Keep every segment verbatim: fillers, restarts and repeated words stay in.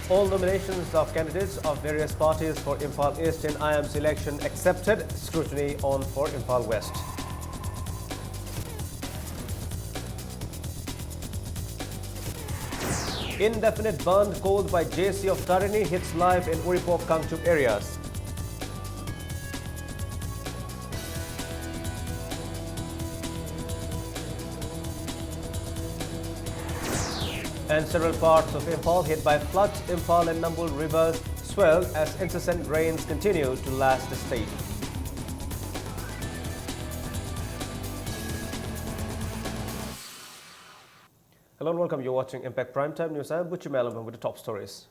All nominations of candidates of various parties for Imphal East in I M C election accepted. Scrutiny on for Imphal West. Indefinite bandh called by J C of Tarini hits live in Uripok Kangchup areas. And several parts of Imphal hit by floods. Imphal and Nambul rivers swell as incessant rains continue to lash the state. Hello and welcome. You're watching Impact Primetime News. I'm Buchi Malam with the top stories.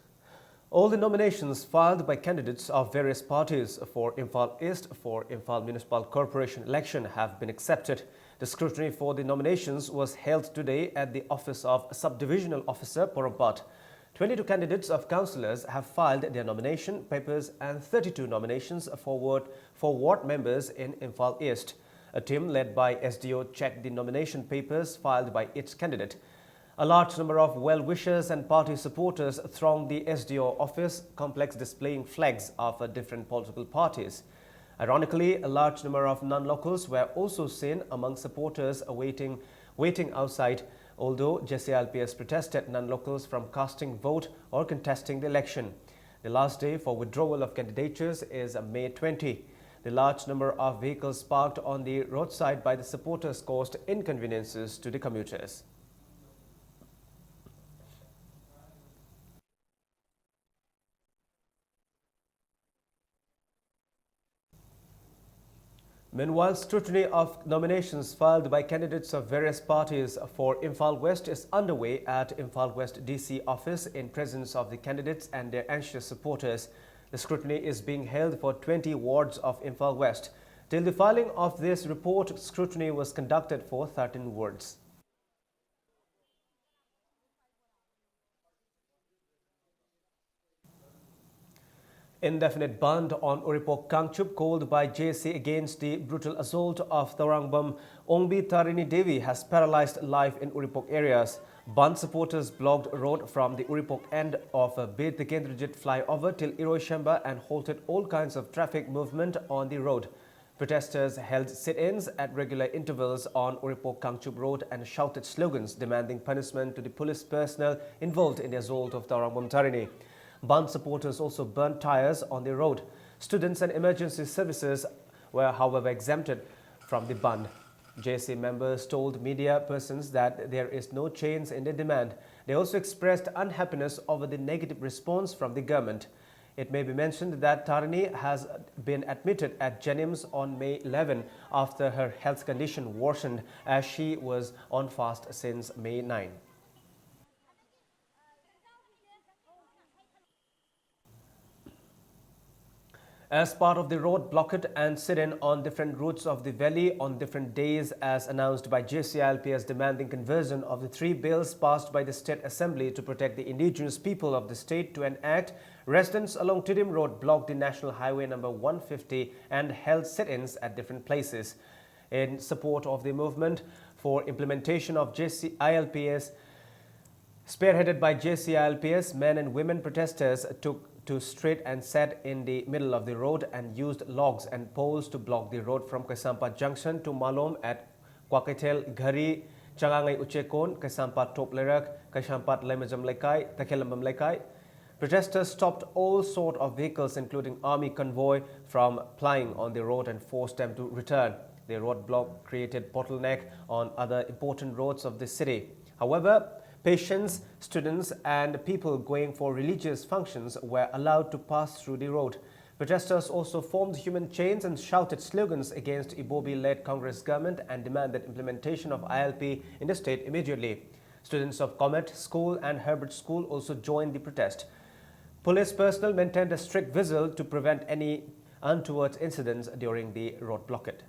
All the nominations filed by candidates of various parties for Imphal East for Imphal Municipal Corporation election have been accepted. The scrutiny for the nominations was held today at the office of Subdivisional Officer Porompat. Twenty-two candidates of councillors have filed their nomination papers and thirty-two nominations for ward, for ward members in Imphal East. A team led by S D O checked the nomination papers filed by each candidate. A large number of well-wishers and party supporters thronged the S D O office complex displaying flags of, uh, different political parties. Ironically, a large number of non-locals were also seen among supporters awaiting, waiting outside, although J C I L P S protested non-locals from casting vote or contesting the election. The last day for withdrawal of candidatures is, uh, May twenty. The large number of vehicles parked on the roadside by the supporters caused inconveniences to the commuters. Meanwhile, scrutiny of nominations filed by candidates of various parties for Imphal West is underway at Imphal West D C office in presence of the candidates and their anxious supporters. The scrutiny is being held for twenty wards of Imphal West. Till the filing of this report, scrutiny was conducted for thirteen wards. Indefinite bandh on Uripok Kangchup called by J C against the brutal assault of Tarangbam Ongbi Tarini Devi has paralyzed life in Uripok areas. Bandh supporters blocked road from the Uripok end of uh, Bir Tikendrajit flyover till Iroishamba and halted all kinds of traffic movement on the road. Protesters held sit-ins at regular intervals on Uripok Kangchup Road and shouted slogans demanding punishment to the police personnel involved in the assault of Taurang Bumtarini. Bandh supporters also burned tires on the road. Students and emergency services were, however, exempted from the bandh. J C members told media persons that there is no change in the demand. They also expressed unhappiness over the negative response from the government. It may be mentioned that Tarini has been admitted at JNIMS on May eleven after her health condition worsened, as she was on fast since May nine. As part of the road blockade and sit-in on different routes of the valley on different days as announced by J C I L P S, demanding conversion of the three bills passed by the State Assembly to protect the indigenous people of the state to an act, residents along Tidim Road blocked the National Highway number one fifty and held sit-ins at different places. In support of the movement for implementation of J C I L P S, spearheaded by J C I L P S, men and women protesters took to street and sat in the middle of the road and used logs and poles to block the road from Kaisampat Junction to Malom at Kwakaithel Ghari, Changangai Uchekon, Kaisampat Top Lerak, Kaisampat Laimajam Lekai, Takhelambam Lekai. Protesters stopped all sort of vehicles, including army convoy, from plying on the road and forced them to return. The roadblock created bottleneck on other important roads of the city. However, patients, students, and people going for religious functions were allowed to pass through the road. Protesters also formed human chains and shouted slogans against Ibobi-led Congress government and demanded implementation of I L P in the state immediately. Students of Comet School and Herbert School also joined the protest. Police personnel maintained a strict vigil to prevent any untoward incidents during the road blockade.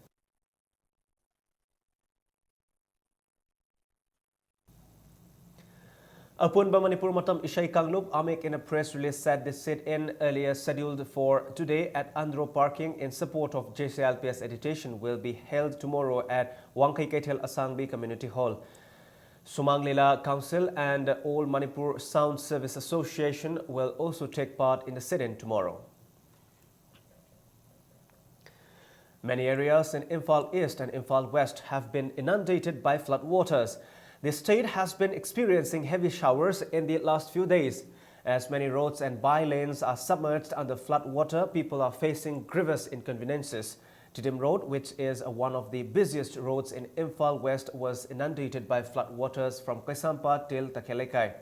Apunba Manipur Matam Ishai Kanglup, AMIC, in a press release said the sit-in earlier scheduled for today at Andro Parking in support of J C I L P S agitation will be held tomorrow at Wangkhei Keithel Asangbi Community Hall. Sumang Lila Council and All Manipur Sound Service Association will also take part in the sit-in tomorrow. Many areas in Imphal East and Imphal West have been inundated by floodwaters. The state has been experiencing heavy showers in the last few days. As many roads and by-lanes are submerged under floodwater, people are facing grievous inconveniences. Tiddim Road, which is one of the busiest roads in Imphal West, was inundated by floodwaters from Kaisampat till Takhialekai.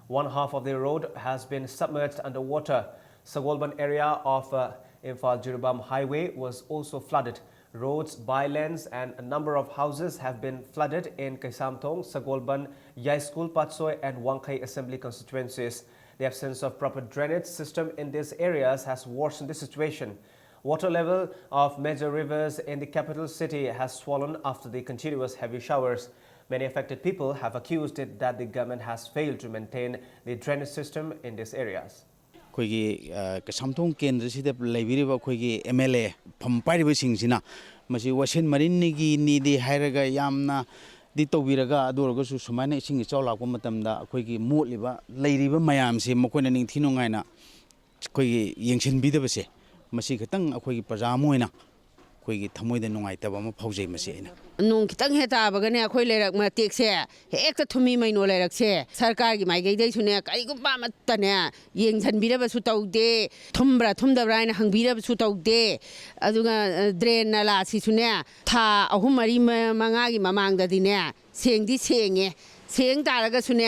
One half of the road has been submerged underwater. Sagolband area of uh, Imphal Jiribam Highway was also flooded. Roads, by-lanes, and a number of houses have been flooded in Kaisamthong, Sagolband, Yaiskhul Patsoi, and Wangkhei Assembly constituencies. The absence of proper drainage system in these areas has worsened the situation. Water level of major rivers in the capital city has swollen after the continuous heavy showers. Many affected people have accused it that the government has failed to maintain the drainage system in these areas. ꯑꯩꯈꯣꯏꯒꯤ ꯀꯩꯁꯥꯝꯊꯣꯡ ꯀꯦꯟꯗ꯭ꯔꯁꯤꯗ ꯂꯩꯕꯤꯔꯤꯕ ꯑꯩꯈꯣꯏꯒꯤ M L A ꯐꯝ ꯄꯥꯏꯔꯤꯕꯁꯤꯡꯁꯤꯅ ꯃꯁꯤ ꯋꯥꯏꯁꯦꯟ ꯃꯔꯤꯟꯅꯤꯒꯤꯅꯤꯗꯤ ꯍꯥꯏꯔꯒ ꯌꯥꯝꯅꯗꯤ ꯇꯧꯕꯤꯔꯒ, ꯑꯗꯨ ꯑꯣꯏꯔꯒꯁꯨ ꯁꯨꯃꯥꯏꯅ ꯏꯁꯤꯡ ꯏꯆꯥꯎ ꯂꯥꯛꯄ ꯃꯇꯝꯗ ꯑꯩꯈꯣꯏꯒꯤ ꯃꯣꯠꯂꯤꯕ ꯂꯩꯔꯤꯕ ꯃꯌꯥꯝꯁꯦ ꯃꯈꯣꯏꯅ ꯅꯤꯡꯊꯤ ꯅꯨꯡꯉꯥꯏꯅ ꯑꯩꯈꯣꯏꯒꯤ ꯌꯦꯡꯁꯤꯟꯕꯤꯗꯕꯁꯦ, ꯃꯁꯤ ꯈꯤꯇꯪ ꯑꯩꯈꯣꯏꯒꯤ ꯄ꯭ꯔꯖꯥ ꯑꯃ ꯑꯣꯏꯅ ꯑꯩꯈꯣꯏꯒꯤ ꯊꯃꯣꯏꯗ ꯅꯨꯡꯉꯥꯏꯇꯕ ꯑꯃ ꯐꯥꯎꯖꯩ꯫ ꯃꯁꯤ ꯑꯩꯅ ꯅꯣꯡ ꯈꯤꯇꯪ ꯍꯦꯛ ꯇꯥꯕꯒꯅꯦ ꯑꯩꯈꯣꯏ ꯂꯩꯔꯛ ꯃꯇꯦꯛꯁꯦ ꯍꯦꯛꯇ ꯊꯨꯝꯃꯤ꯫ ꯃꯩꯅꯣ ꯂꯩꯔꯛꯁꯦ ꯁꯔꯀꯥꯔꯒꯤ ꯃꯥꯏꯀꯩꯗꯩꯁꯨꯅꯦ ꯀꯔꯤꯒꯨꯝꯕ ꯑꯃꯠꯇꯅꯦ ꯌꯦꯡꯁꯤꯟꯕꯤꯔꯕꯁꯨ ꯇꯧꯗꯦ, ꯊꯨꯝꯕ꯭ꯔꯥ ꯊꯨꯝꯗꯕ꯭ꯔꯥ ꯍꯥꯏꯅ ꯍꯪꯕꯤꯔꯕꯁꯨ ꯇꯧꯗꯦ꯫ ꯑꯗꯨꯒ ꯗ꯭ꯔꯦꯟ ꯅꯂꯥꯁꯤꯁꯨꯅꯦ ꯊꯥ ꯑꯍꯨꯝ ꯃꯔꯤ ꯃꯉꯥꯒꯤ ꯃꯃꯥꯡꯗꯗꯤꯅꯦ ꯁꯦꯡꯗꯤ ꯁꯦꯡꯉꯦ꯫ ꯁꯦꯡ ꯇꯥꯔꯒꯁꯨꯅꯦ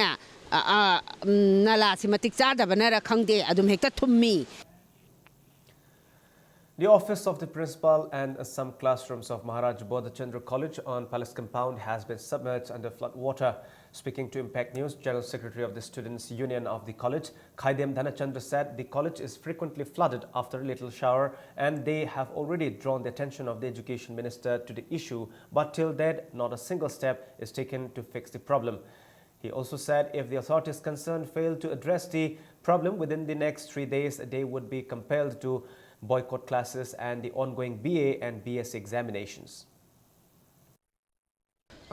ꯅꯂꯥꯁꯤ ꯃꯇꯤꯛ ꯆꯥꯗꯕꯅꯔ ꯈꯪꯗꯦ, ꯑꯗꯨꯝ ꯍꯦꯛꯇ ꯊꯨꯝꯃꯤ꯫ The office of the principal and some classrooms of Maharaj Bodhchandra College on Palace Compound has been submerged under flood water. Speaking to Impact News, General Secretary of the Students' Union of the college, Khaidem Dhanachandra, said the college is frequently flooded after a little shower and they have already drawn the attention of the Education Minister to the issue, but till date, not a single step is taken to fix the problem. He also said if the authorities concerned fail to address the problem within the next three days, they would be compelled to boycott classes and the ongoing B A and B S C examinations.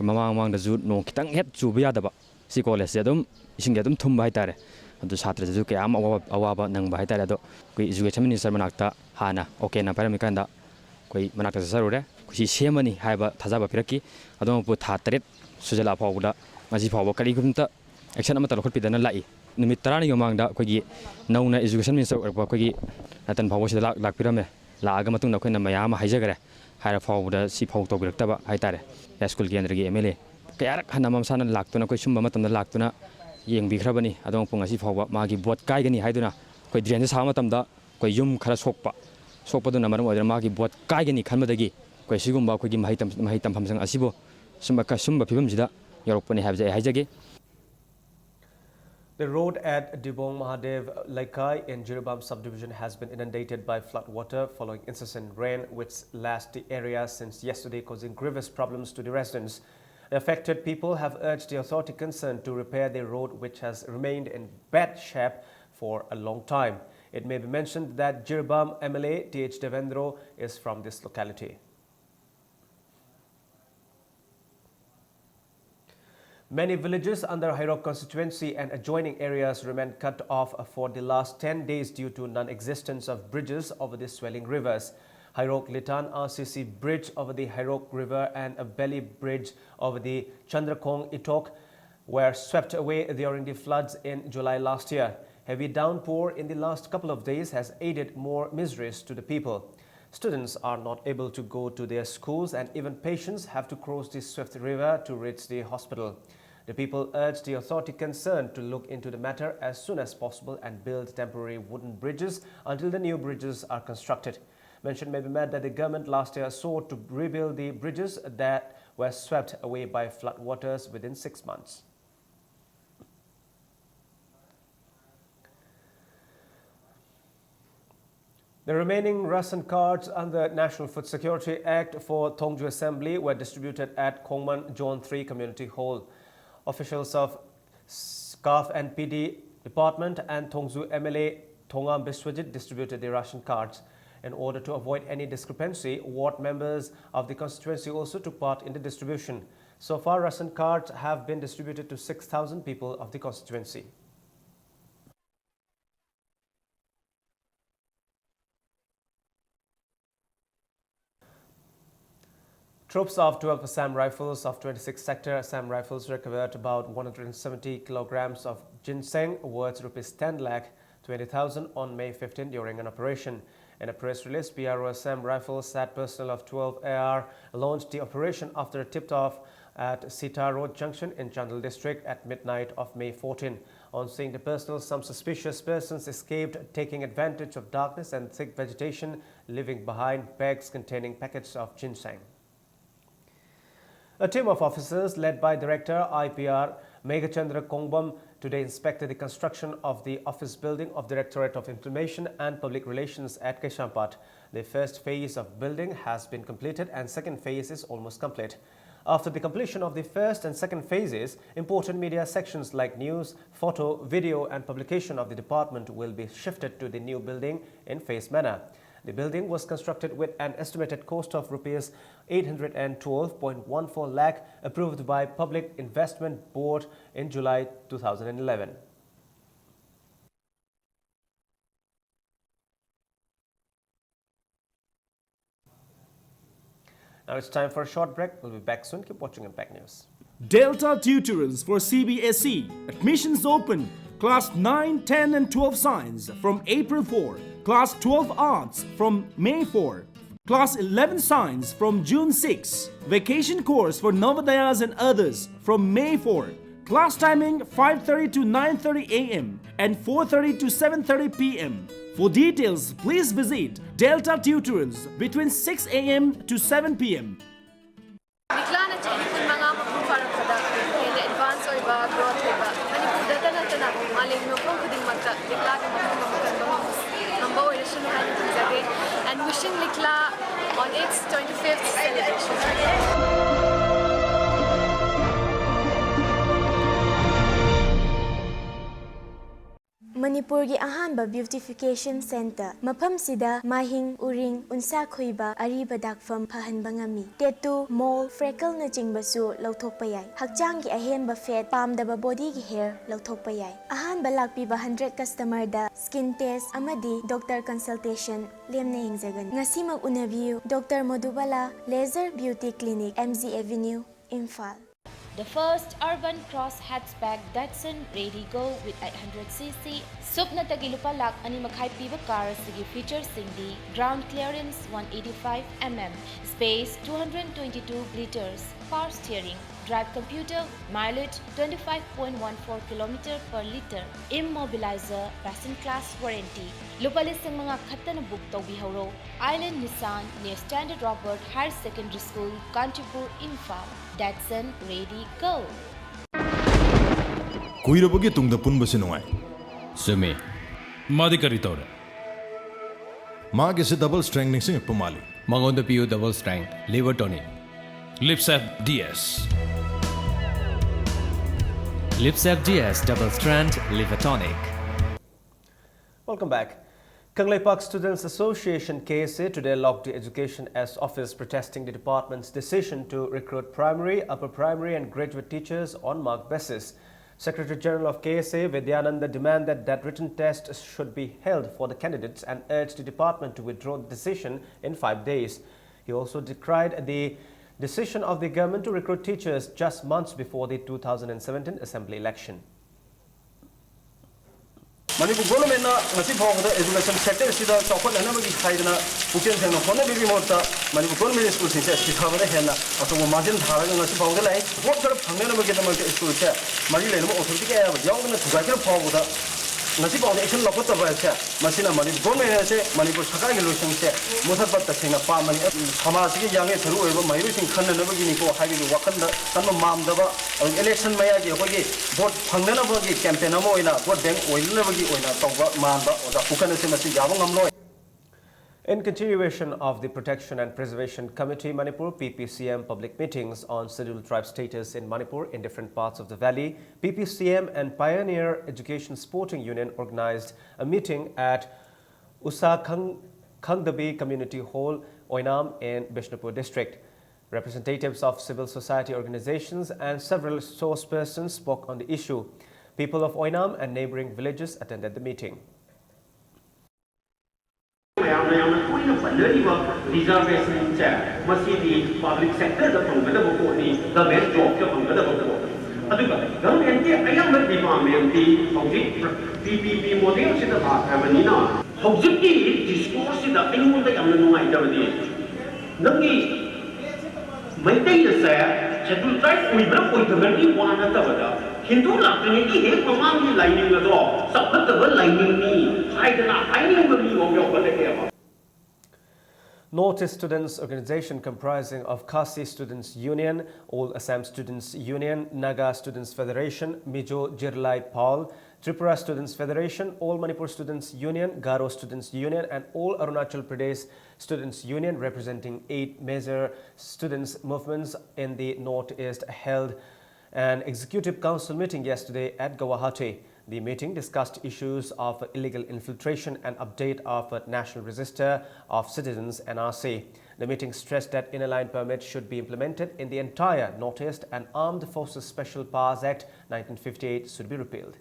ꯃꯃꯥꯡ ꯃꯃꯥꯡꯗꯁꯨ ꯅꯣꯡ ꯈꯤꯇꯪ ꯍꯦꯛ ꯆꯨꯕ ꯌꯥꯗꯕ, ꯁꯤ ꯀꯣꯂꯦꯖꯁꯦ ꯑꯗꯨꯝ ꯏꯁꯤꯡꯁꯦ ꯑꯗꯨꯝ ꯊꯨꯝꯕ ꯍꯥꯏꯇꯥꯔꯦ꯫ ꯑꯗꯨ ꯁꯥꯇ꯭ꯔꯗꯁꯨ ꯀꯌꯥ ꯑꯃ ꯑꯋꯥꯕ, ꯑꯋꯥꯕ ꯅꯪꯕ ꯍꯥꯏꯇꯥꯔꯦ꯫ ꯑꯗꯣ ꯑꯩꯈꯣꯏ ꯏꯖꯨꯀꯦꯁꯟ ꯃꯤꯅꯤꯁꯇꯔ ꯃꯅꯥꯛꯇ ꯍꯥꯟꯅ ꯑꯣꯀꯦꯅ ꯄꯥꯏꯔꯝꯃꯤꯀꯥꯟꯗ ꯑꯩꯈꯣꯏ ꯃꯅꯥꯛꯇ ꯆꯠꯆꯔꯨꯔꯦ꯫ ꯑꯩꯈꯣꯏ ꯁꯤ ꯁꯦꯝꯃꯅꯤ ꯍꯥꯏꯕ ꯊꯥꯖꯕ ꯄꯤꯔꯛꯈꯤ꯫ ꯑꯗꯨꯃꯛꯄꯨ ꯊꯥ ꯇꯔꯦꯠ ꯁꯨꯖꯜꯂꯛꯑ ꯐꯥꯎꯕꯗ ꯉꯁꯤ ꯐꯥꯎꯕ ꯀꯔꯤꯒꯨꯝꯇ ꯑꯦꯛꯁꯟ ꯑꯃꯠꯇ ꯂꯧꯈꯠꯄꯤꯗꯅ ꯂꯥꯛꯏ꯫ ꯅꯨꯃꯤꯠ ꯇꯔꯥꯅꯤ ꯃꯃꯥꯡꯗ ꯑꯩꯈꯣꯏꯒꯤ ꯅꯧꯅ ꯏꯖꯨꯀꯦꯁꯟ ꯃꯤꯅꯤꯁꯇꯔ ꯑꯣꯏꯔꯛꯄ ꯑꯩꯈꯣꯏꯒꯤ ꯔꯇꯟ ꯐꯥꯎꯕ ꯁꯤꯗ ꯂꯥꯛ-, ꯂꯥꯛꯄꯤꯔꯝꯃꯦ꯫ ꯂꯥꯛꯑꯒ ꯃꯇꯨꯡꯗ ꯑꯩꯈꯣꯏꯅ ꯃꯌꯥꯝ ꯑꯃ ꯍꯥꯏꯖꯈꯔꯦ꯫ ꯍꯥꯏꯔ ꯐꯥꯎꯕꯗ ꯁꯤ ꯐꯥꯎ ꯇꯧꯕꯤꯔꯛꯇꯕ ꯍꯥꯏꯇꯥꯔꯦ꯫ ꯌꯥꯏ ꯁ꯭ꯀꯨꯜ ꯀꯦꯟꯗ꯭ꯔꯒꯤ ꯑꯦꯝ ꯑꯦꯜ ꯑꯦ ꯀꯌꯥꯔꯛ ꯍꯟꯅ ꯃꯁꯥꯅ ꯂꯥꯛꯇꯨꯅ ꯑꯩꯈꯣꯏ ꯁꯨꯝꯕ ꯃꯇꯝꯗ ꯂꯥꯛꯇꯨꯅ ꯌꯦꯡꯕꯤꯈ꯭ꯔꯕꯅꯤ꯫ ꯑꯗꯨꯃꯛꯄꯨ ꯉꯁꯤ ꯐꯥꯎꯕ ꯃꯥꯒꯤ ꯚꯣꯠ ꯀꯥꯏꯒꯅꯤ ꯍꯥꯏꯗꯨꯅ ꯑꯩꯈꯣꯏ ꯗ꯭ꯔꯦꯟꯁꯦ ꯁꯥꯕ ꯃꯇꯝꯗ ꯑꯩꯈꯣꯏ ꯌꯨꯝ ꯈꯔ ꯁꯣꯛꯄ, ꯁꯣꯛꯄꯗꯨꯅ ꯃꯔꯝ ꯑꯣꯏꯗꯨꯅ ꯃꯥꯒꯤ ꯚꯣꯠ ꯀꯥꯏꯒꯅꯤ ꯈꯟꯕꯗꯒꯤ ꯑꯩꯈꯣꯏ ꯁꯤꯒꯨꯝꯕ ꯑꯩꯈꯣꯏꯒꯤ ꯃꯍꯩ ꯇꯝ-, ꯃꯍꯩ ꯇꯝꯐꯝꯁꯪ ꯑꯁꯤꯕꯨ ꯁꯨꯝꯕ, ꯁꯨꯝꯕ ꯐꯤꯕꯝꯁꯤꯗ ꯌꯧꯔꯛꯄꯅꯤ ꯍꯥꯏꯕꯁꯦ ꯑꯩ ꯍꯥꯏꯖꯒꯦ꯫ The road at Dibong Mahadev Laikai in Jiribam subdivision has been inundated by flood water following incessant rain, which lashed the area since yesterday, causing grievous problems to the residents. The affected people have urged the authority concerned to repair the road, which has remained in bad shape for a long time. It may be mentioned that Jiribam M L A T H Devendro is from this locality. Many villages under Hairok constituency and adjoining areas remain cut off for the last ten days due to non-existence of bridges over the swelling rivers. Hairok Litan R C C bridge over the Hairok River and a belly bridge over the Chandrakong Itok were swept away during the floods in July last year. Heavy downpour in the last couple of days has added more miseries to the people. Students are not able to go to their schools, and even patients have to cross the swift river to reach the hospital. The people urge the authority concerned to look into the matter as soon as possible and build temporary wooden bridges until the new bridges are constructed. Mention may be made that the government last year sought to rebuild the bridges that were swept away by flood waters within six months. The remaining ration cards under National Food Security Act for Thongju Assembly were distributed at Khongman Zone three Community Hall. Officials of CAF and P D Department and Thongju M L A Thongam Biswajit distributed the ration cards. In order to avoid any discrepancy, ward members of the constituency also took part in the distribution. So far, ration cards have been distributed to six thousand people of the constituency. Troops of twelve Assam Rifles of twenty-six Sector Assam Rifles recovered about one hundred seventy kilograms of ginseng worth rupees ten lakh twenty thousand on May fifteen during an operation. In a press release, P R O Assam Rifles said personnel of twelve A R launched the operation after a tip-off at Sita Road Junction in Chandel district at midnight of May fourteen. On seeing the personnel, some suspicious persons escaped, taking advantage of darkness and thick vegetation, leaving behind bags containing packets of ginseng. A team of officers led by Director I P R Meghachandra Kongbam today inspected the construction of the office building of Directorate of Information and Public Relations at Kaisampad. The first phase of building has been completed and second phase is almost complete. After the completion of the first and second phases, important media sections like news, photo, video and publication of the department will be shifted to the new building in phased manner. The building was constructed with an estimated cost of rupees eight hundred and twelve point one four lakh, approved by Public Investment Board in July two thousand eleven. Now it's time for a short break. We'll be back soon. Keep watching Impact News. Delta Tutorials for C B S E. Admissions open. Class nine, ten and twelve Science from April four. Class twelve Arts from May four. Class eleven Science from June six. Vacation course for Navodayas and others from May four. Class timing five thirty to nine thirty a m and four thirty to seven thirty p m. For details, please visit Delta Tutorials between six a m to seven p m. Likla na chini kun manga mapung farang kada, kaya advance oiba, growth oiba. Manipur da tana tana, malay mapung kuding magta, likla ka mapung mamukan ba mamus, mamba oira shinu hani kung jage. And wishing Likla on its twenty-fifth celebration. ꯃꯅꯤꯄꯨꯔꯒꯤ ꯑꯍꯥꯟꯕ beautification centre꯫ ꯃꯐꯝꯁꯤꯗ ꯃꯥꯏꯍꯤꯡ, ꯎꯔꯤꯡ, ꯎꯟꯁꯥ ꯈꯨꯏꯕ, ꯑꯔꯤꯕ ꯗꯥꯛꯐꯝ ꯐꯍꯟꯕ ꯉꯝꯃꯤ꯫ Tattoo, mole, freckleꯅꯆꯤꯡꯕꯁꯨ ꯂꯧꯊꯣꯛꯄ ꯌꯥꯏ꯫ ꯍꯛꯆꯥꯡꯒꯤ ꯑꯍꯦꯟꯕ fat, ꯄꯥꯝꯗꯕ bodyꯒꯤ hair ꯂꯧꯊꯣꯛꯄ ꯌꯥꯏ꯫ ꯑꯍꯥꯟꯕ ꯂꯥꯛꯄꯤꯕ hundred customerꯗ skin test ꯑꯃꯗꯤ doctor consultation ꯂꯦꯝꯅ ꯌꯦꯡꯖꯒꯅꯤ꯫ ꯉꯁꯤꯃꯛ ꯎꯅꯕꯤꯌꯨ꯫ Doctor ꯃꯣꯗꯨꯕꯥꯂꯥ Laser Beauty Clinic, M G Avenue, Imphal. The first urban cross hatchback Datsun Redi Go with eight hundred C C, ꯁꯨꯞꯅꯇꯒꯤ ꯂꯨꯄꯥ ꯂꯥꯈ ꯑꯅꯤ ꯃꯈꯥꯏ ꯄꯤꯕ car ꯑꯁꯤꯒꯤ featureꯁꯤꯡꯗꯤ: ground clearance one eighty five mm, space two hundred twenty two litres, power steering, drive computer, mileage twenty five point one four kilometer per litre, immobilizer, passenger class warranty꯫ ꯂꯨꯄꯥ ꯂꯤꯁꯤꯡ ꯃꯉꯥ ꯈꯛꯇꯅ book ꯇꯧꯕꯤꯍꯧꯔꯣ꯫ Island Nissan near Standard Robert Higher Secondary School, Kanchipur, Imphal. Datsun Redi Go. ꯀꯨꯏꯔꯕꯒꯤ ꯇꯨꯡꯗ ꯄꯨꯟꯕꯁꯤ ꯅꯨꯡꯉꯥꯏ꯫ ꯆꯨꯝꯃꯤ꯫ ꯃꯥꯗꯤ ꯀꯔꯤ ꯇꯧꯔꯦ? ꯃꯥꯒꯤꯁꯤ double strength ꯅꯤꯡꯁꯤꯡꯉꯛꯄ ꯃꯥꯜꯂꯤ꯫ ꯃꯉꯣꯟꯗ ꯄꯤꯌꯨ double strength liver tonic꯫ Lipsap D S꯫ Lipsap D S double strength liver tonic. Welcome back. Kangleipak Students Association, K S A, today locked the Education S office, protesting the department's decision to recruit primary, upper primary and graduate teachers on mark basis. Secretary General of K S A, Vidyananda, demanded that written tests should be held for the candidates and urged the department to withdraw the decision in five days. He also decried the decision of the government to recruit teachers just months before the two thousand and seventeen assembly election. Manipur ꯒꯣꯔꯃꯦꯟꯅ ꯉꯁꯤ ꯐꯥꯎꯕꯗ education sector ꯑꯁꯤꯗ ꯆꯥꯎꯈꯠꯅꯅꯕꯒꯤ ꯍꯥꯏꯗꯅ ꯄꯨꯛꯆꯦꯜ ꯁꯦꯡꯅ ꯍꯣꯠꯅꯕꯤꯕꯒꯤ ꯃꯍꯨꯠꯇ Manipur government ꯁ꯭ꯀꯨꯜꯁꯤꯡꯁꯦ ꯁꯤꯊꯕꯗ ꯍꯦꯟꯅ ꯑꯆꯧꯕ ꯃꯥꯡꯖꯤꯜ ꯊꯥꯔꯒ ꯉꯁꯤ ꯐꯥꯎꯕꯗ ꯂꯩ꯫ ꯚꯣꯠ ꯈꯔ ꯐꯪꯅꯅꯕꯒꯤꯗꯃꯛꯇ ꯁ꯭ꯀꯨꯜꯁꯦ ꯃꯔꯤ ꯂꯩꯅꯕ ꯑꯣꯊꯣꯔꯤꯇꯤ ꯀꯌꯥ ꯌꯥꯎꯗꯅ ꯊꯨꯒꯥꯏꯈ꯭ꯔ ꯐꯥꯎꯕꯗ ꯉꯁꯤ ꯐꯥꯎꯗ action ꯂꯧꯈꯠꯇꯕ ꯍꯥꯏꯁꯦ ꯃꯁꯤꯅ ꯃꯅꯤꯄꯨꯔ ꯒꯣꯔꯃꯦꯟ ꯑꯁꯦ ꯃꯅꯤꯄꯨꯔ ꯁꯔꯀꯥꯔꯒꯤ ꯂꯣꯏꯁꯪꯁꯦ ꯃꯨꯊꯠꯄ ꯇꯁꯦꯡꯅ ꯄꯥꯝꯕꯅꯤ꯫ ꯁꯃꯥꯖꯁꯤꯒꯤ ꯌꯥꯡꯂꯦꯟ ꯁꯔꯨ ꯑꯣꯏꯕ ꯃꯍꯩꯔꯣꯏꯁꯤꯡ ꯈꯟꯅꯅꯕꯒꯤꯅꯤꯀꯣ ꯍꯥꯏꯕꯒꯤ ꯋꯥꯈꯜꯗ ꯀꯟꯕ ꯃꯥꯟꯗꯕ, ꯑꯗꯒꯤ election ꯃꯌꯥꯒꯤ ꯑꯩꯈꯣꯏꯒꯤ ꯚꯣꯠ ꯐꯪꯅꯅꯕꯒꯤ campaign ꯑꯃ ꯑꯣꯏꯅ, vote bank ꯑꯣꯏꯅꯅꯕꯒꯤ ꯑꯣꯏꯅ ꯇꯧꯕ ꯃꯥꯟꯕ ꯑꯣꯖꯥ ꯄꯨꯀꯟ ꯑꯁꯦ ꯃꯁꯤ ꯌꯥꯕ ꯉꯝꯂꯣꯏ꯫ In continuation of the Protection and Preservation Committee Manipur, P P C M, public meetings on Scheduled Tribe status in Manipur in different parts of the valley, P P C M and Pioneer Education Sporting Union organized a meeting at Usa Khang-, Khangdabi Community Hall, Oinam in Bishnupur district. Representatives of civil society organizations and several resource persons spoke on the issue. People of Oinam and neighboring villages attended the meeting. ꯃꯌꯥꯝꯅ ꯌꯥꯝꯅ ꯇꯣꯏꯅ ꯄꯟꯅꯔꯤꯕ reservationꯁꯦ, ꯃꯁꯤꯗꯤ public sectorꯗ ꯐꯪꯒꯗꯕ ꯄꯣꯠꯅꯤ, government jobꯇ ꯐꯪꯒꯗꯕ ꯄꯣꯠꯅꯤ꯫ ꯑꯗꯨꯒ governmentꯀꯤ ꯑꯌꯥꯝꯕ departmentꯇꯤ ꯍꯧꯖꯤꯛ P P P modelꯁꯤꯗ ꯂꯥꯛꯈ꯭ꯔꯕꯅꯤꯅ, ꯍꯧꯖꯤꯛꯀꯤ discourseꯁꯤꯗ ꯑꯩꯉꯣꯟꯗ ꯌꯥꯝꯅ ꯅꯨꯡꯉꯥꯏꯇꯕꯗꯤ, ꯅꯪꯒꯤ ꯃꯩꯇꯩꯅꯁꯦ Scheduled Tribe ꯑꯣꯏꯕ꯭ꯔꯥ ꯑꯣꯏꯗꯕ꯭ꯔꯒꯤ ꯋꯥ ꯅꯠꯇꯕꯗ, ꯍꯤꯟꯗꯨ ꯂꯥꯛꯇ꯭ꯔꯤꯉꯩꯒꯤ ꯍꯦꯛ ꯃꯃꯥꯡꯒꯤ ꯂꯥꯏꯅꯤꯡ ꯑꯗꯣ ꯆꯥꯎꯈꯠꯇꯕ ꯂꯥꯏꯅꯤꯡꯅꯤ ꯍꯥꯏꯗꯅ ꯍꯥꯏꯅꯤꯡꯕ ꯃꯤꯐꯥꯎ ꯌꯥꯎꯈꯠꯂꯛꯑꯦꯕ꯫ Northeast Students Organization, comprising of Khasi Students Union, All Assam Students Union, Naga Students Federation, Mizo Jirlai Pawl, Tripura Students Federation, All Manipur Students Union, Garo Students Union, and All Arunachal Pradesh Students Union, representing eight major students' movements in the Northeast, held an executive council meeting yesterday at Guwahati. The meeting discussed issues of illegal infiltration and update of a national register of citizens, N R C. The meeting stressed that Inner Line Permit should be implemented in the entire Northeast and Armed Forces Special Powers Act nineteen fifty-eight should be repealed.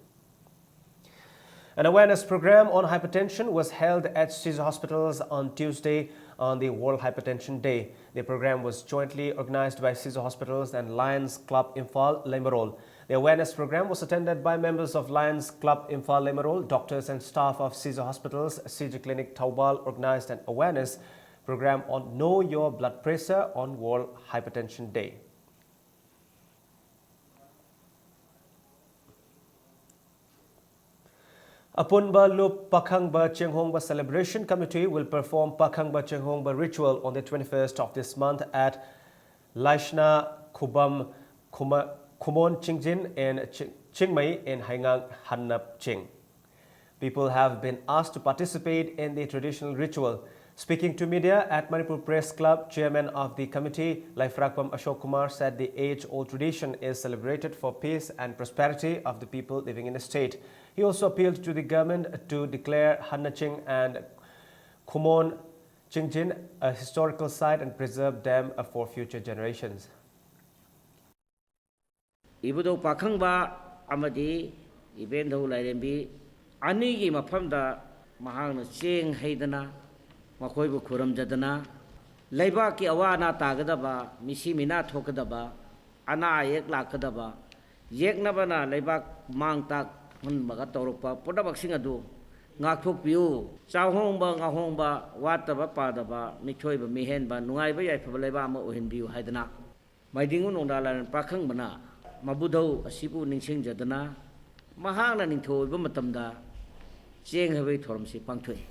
An awareness program on hypertension was held at Sizo Hospitals on Tuesday, on the World Hypertension Day. The program was jointly organized by Sizo Hospitals and Lions Club Imphal, Leimarol. The awareness program was attended by members of Lions Club Imphal, Leimarol, doctors and staff of Sizo Hospitals. Sizo Clinic, Thoubal organized an awareness program on Know Your Blood Pressure on World Hypertension Day. Apunba Lup Pakhangba Chenghongba Celebration Committee will perform Pakhangba Chenghongba ritual on the twenty-first of this month at Laishna Khubam Khuma-, Khumon Chingjin in Chi-, Chingmei in Haingang Hannap Ching. People have been asked to participate in the traditional ritual. Speaking to media at Manipur Press Club, chairman of the committee, Laifrakpam Ashok Kumar, said the age-old tradition is celebrated for peace and prosperity of the people living in the state. He also appealed to the government to declare Hannaching and Khumon Chingjin a historical site and preserve them for future generations. ꯏꯕꯨꯙꯧ ꯄꯥꯈꯪꯕ ꯑꯃꯗꯤ ꯏꯕꯦꯟꯙꯧ ꯂꯥꯏꯔꯦꯝꯕꯤ ꯑꯅꯤꯒꯤ ꯃꯐꯝꯗ ꯃꯍꯥꯛꯅ ꯆꯦꯡ ꯍꯩꯗꯅ, ꯃꯈꯣꯏꯕꯨ ꯈꯨꯔꯨꯝꯖꯗꯅ, ꯂꯩꯕꯥꯛꯀꯤ ꯑꯋꯥ ꯑꯅꯥ ꯇꯥꯒꯗꯕ, ꯃꯤꯁꯤ ꯃꯤꯅꯥ ꯊꯣꯛꯀꯗꯕ, ꯑꯅꯥ ꯑꯌꯦꯛ ꯂꯥꯛꯀꯗꯕ, ꯌꯦꯛꯅꯕꯅ ꯂꯩꯕꯥꯛ ꯃꯥꯡ ꯇꯥꯛꯍꯟꯕꯒ ꯇꯧꯔꯛꯄ ꯄꯨꯝꯅꯃꯛꯁꯤꯡ ꯑꯗꯨ ꯉꯥꯛꯊꯣꯛꯄꯤꯌꯨ꯫ ꯆꯥꯍꯣꯡꯕ ꯉꯥꯍꯣꯡꯕ, ꯋꯥꯠꯇꯕ ꯄꯥꯗꯕ, ꯃꯤꯊꯣꯏꯕ ꯃꯤꯍꯦꯟꯕ, ꯅꯨꯡꯉꯥꯏꯕ ꯌꯥꯏꯐꯕ ꯂꯩꯕꯥꯛ ꯑꯃ ꯑꯣꯏꯍꯟꯕꯤꯌꯨ ꯍꯥꯏꯗꯅ ꯃꯥꯏꯗꯤꯡꯉꯨ ꯅꯣꯡꯗꯥ ꯂꯥꯏꯔꯦꯟ ꯄꯥꯈꯪꯕꯅ ꯃꯕꯨꯙꯧ ꯑꯁꯤꯕꯨ ꯅꯤꯡꯁꯤꯡꯖꯗꯅ ꯃꯍꯥꯛꯅ ꯅꯤꯡꯊꯧ ꯑꯣꯏꯕ ꯃꯇꯝꯗ ꯆꯦꯡ ꯍꯩꯕꯒꯤ ꯊꯧꯔꯝꯁꯤ ꯄꯥꯡꯊꯣꯛꯏ꯫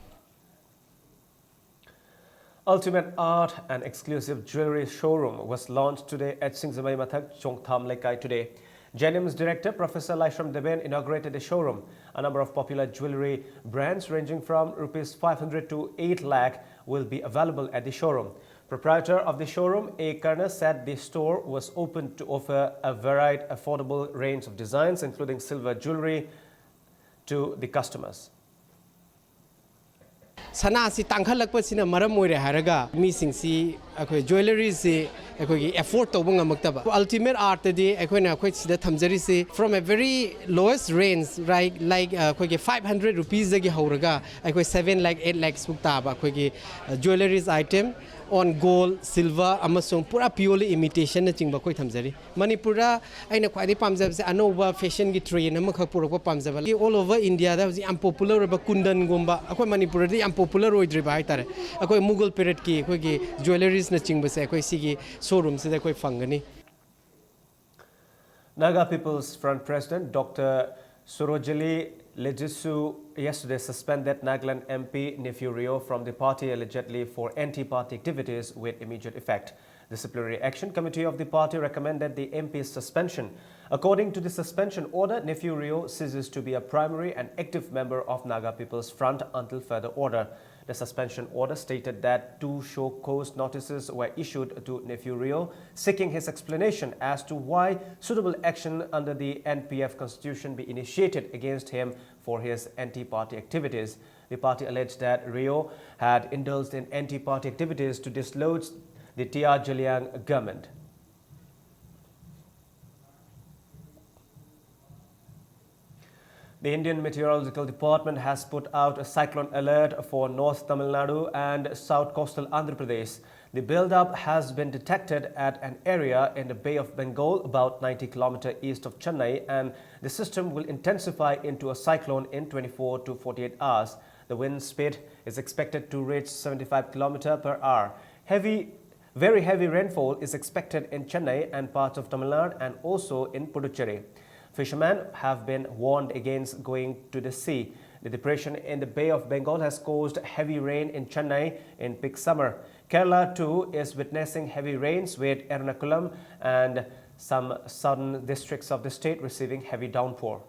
Ultimate Art, an exclusive jewelry showroom, was launched today at Singzamei Mathak, Chongtham Lekai today. J N M's director, Professor Laishram Deben, inaugurated the showroom. A number of popular jewelry brands ranging from rupees five hundred to eight lakh will be available at the showroom. Proprietor of the showroom, A Karna, said the store was open to offer a varied, affordable range of designs, including silver jewelry, to the customers. ꯁꯅꯥꯁꯤ ꯇꯥꯡꯈꯠꯂꯛꯄꯁꯤꯅ ꯃꯔꯝ ꯑꯣꯏꯔꯦ ꯍꯥꯏꯔꯒ ꯃꯤꯁꯤꯡꯁꯤ ꯑꯩꯈꯣꯏ ꯖ꯭ꯋꯦꯂꯔꯤꯁꯤ ꯑꯩꯈꯣꯏꯒꯤ ꯑꯦꯐꯣꯔꯗ ꯇꯧꯕ ꯉꯝꯃꯛꯇꯕ꯫ Ultimate Artꯇꯗꯤ ꯑꯩꯈꯣꯏꯅ ꯑꯩꯈꯣꯏ ꯁꯤꯗ ꯊꯝꯖꯔꯤꯁꯤ from a very lowest range, right, like ꯑꯩꯈꯣꯏꯒꯤ five hundred rupeesꯗꯒꯤ ꯍꯧꯔꯒ ꯑꯩꯈꯣꯏ seven lakh, eight lakhs ꯐꯥꯎ ꯇꯥꯕ ꯑꯩꯈꯣꯏꯒꯤ jewelleries item on gold, silver ꯑꯃꯁꯨꯡ ꯄꯨꯔꯥ purely imitationꯅꯆꯤꯡꯕ ꯑꯩꯈꯣꯏ ꯊꯝꯖꯔꯤ꯫ ꯃꯅꯤꯄꯨꯔꯗ ꯑꯩꯅ ꯈ꯭ꯋꯥꯏꯗꯒꯤ ꯄꯥꯝꯖꯕꯁꯦ ꯑꯅꯧꯕ fashionꯒꯤ trend ꯑꯃꯈꯛ ꯄꯨꯔꯛꯄ ꯄꯥꯝꯖꯕ꯫ All over Indiaꯗ ꯍꯧꯖꯤꯛ ꯌꯥꯝ popular ꯑꯣꯏꯕ ꯀꯨꯟꯗꯟꯒꯨꯝꯕ ꯑꯩꯈꯣꯏ ꯃꯅꯤꯄꯨꯔꯗꯗꯤ ꯌꯥꯝ popular ꯑꯣꯏꯗ꯭ꯔꯤꯕ ꯍꯥꯏꯇꯥꯔꯦ꯫ ꯑꯩꯈꯣꯏ Mughal periodꯀꯤ ꯑꯩꯈꯣꯏꯒꯤ jewelleriesꯅꯆꯤꯡꯕꯁꯦ ꯑꯩꯈꯣꯏ ꯁꯤꯒꯤ showroomꯁꯤꯗ ꯑꯩꯈꯣꯏ ꯐꯪꯒꯅꯤ꯫ Naga People's Front President Doctor Surojili Lejisu yesterday suspended Nagaland M P Neiphiu Rio from the party allegedly for anti-party activities with immediate effect. Disciplinary Action Committee of the party recommended the M P's suspension. According to the suspension order, Neiphiu Rio ceases to be a primary and active member of Naga People's Front until further order. The suspension order stated that two show cause notices were issued to Neiphiu Rio, seeking his explanation as to why suitable action under the N P F constitution be initiated against him for his anti-party activities. The party alleged that Rio had indulged in anti-party activities to dislodge the T R Zeliang government. The Indian Meteorological Department has put out a cyclone alert for North Tamil Nadu and South Coastal Andhra Pradesh. The buildup has been detected at an area in the Bay of Bengal, about ninety kilometer east of Chennai, and the system will intensify into a cyclone in twenty-four to forty-eight hours. The wind speed is expected to reach seventy-five kilometer per hour. Heavy Very heavy rainfall is expected in Chennai and parts of Tamil Nadu and also in Puducherry. Fishermen have been warned against going to the sea. The depression in the Bay of Bengal has caused heavy rain in Chennai in peak summer. Kerala too is witnessing heavy rains, with Ernakulam and some southern districts of the state receiving heavy downpour.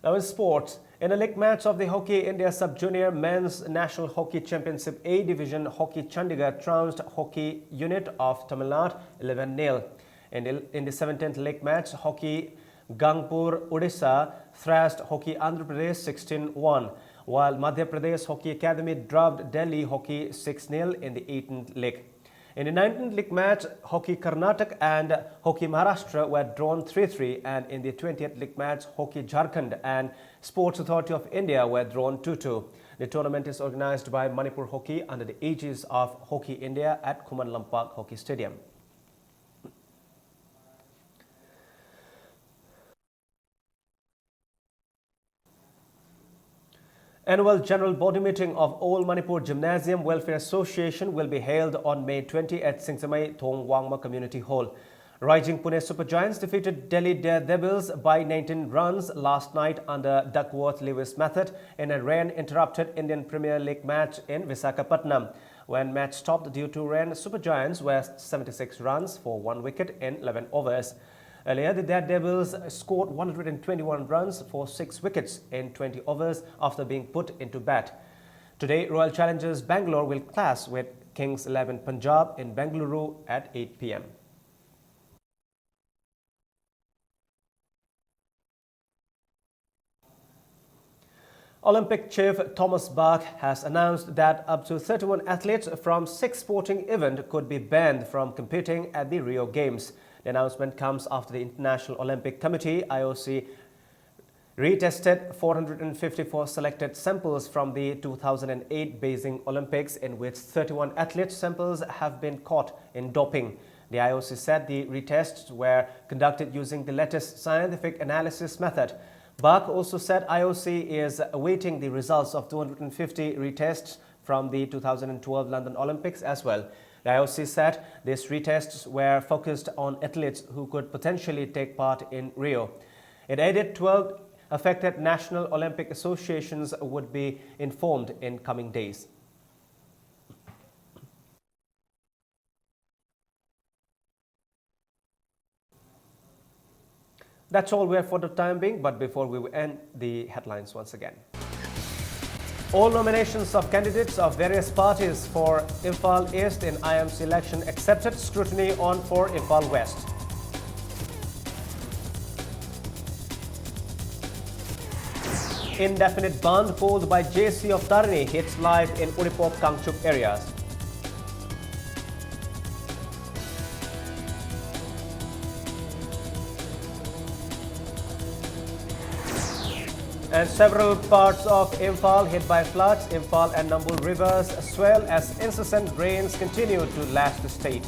Now in sports, in a league match of the Hockey India Sub-Junior Men's National Hockey Championship A Division, Hockey Chandigarh trounced Hockey Unit of Tamil Nadu eleven nil. In the, in the seventeenth league match, Hockey Gangpur Odisha thrashed Hockey Andhra Pradesh sixteen one, while Madhya Pradesh Hockey Academy drubbed Delhi Hockey six nil in the eighteenth league. In the nineteenth league match, Hockey Karnataka and Hockey Maharashtra were drawn three three, and in the twentieth league match, Hockey Jharkhand and Sports Authority of India were drawn two two. The tournament is organized by Manipur Hockey under the aegis of Hockey India at Khuman Lampak Hockey Stadium. Annual general body meeting of All Manipur Gymnasium Welfare Association will be held on May twenty at Singsamei Thong Wangma Community Hall. Rising Pune Super Giants defeated Delhi Daredevils by nineteen runs last night under Duckworth Lewis method in a rain-interrupted Indian Premier League match in Visakhapatnam. When match stopped due to rain, Super Giants were seventy-six runs for one wicket in eleven overs. Earlier, the Daredevils scored one hundred twenty-one runs for six wickets in twenty overs after being put into bat. Today, Royal Challengers Bangalore will clash with Kings eleven Punjab in Bengaluru at eight p m. Olympic chief Thomas Bach has announced that up to thirty-one athletes from six sporting events could be banned from competing at the Rio Games. The announcement comes after the International Olympic Committee, I O C, retested four hundred fifty-four selected samples from the two thousand eight Beijing Olympics, in which thirty-one athlete samples have been caught in doping. The I O C said the retests were conducted using the latest scientific analysis method. Bach also said I O C is awaiting the results of two hundred fifty retests from the two thousand twelve London Olympics as well. The I O C said these retests were focused on athletes who could potentially take part in Rio. It added twelve affected national Olympic associations would be informed in coming days. That's all we have for the time being, but before we end, the headlines once again. All nominations of candidates of various parties for Imphal East in I M C election accepted, scrutiny on for Imphal West. Indefinite bandh called by J C of Tarini hits live in Uripok Kangchup areas. And several parts of Imphal hit by floods. Imphal and Nambul rivers swell as incessant rains continue to lash the state.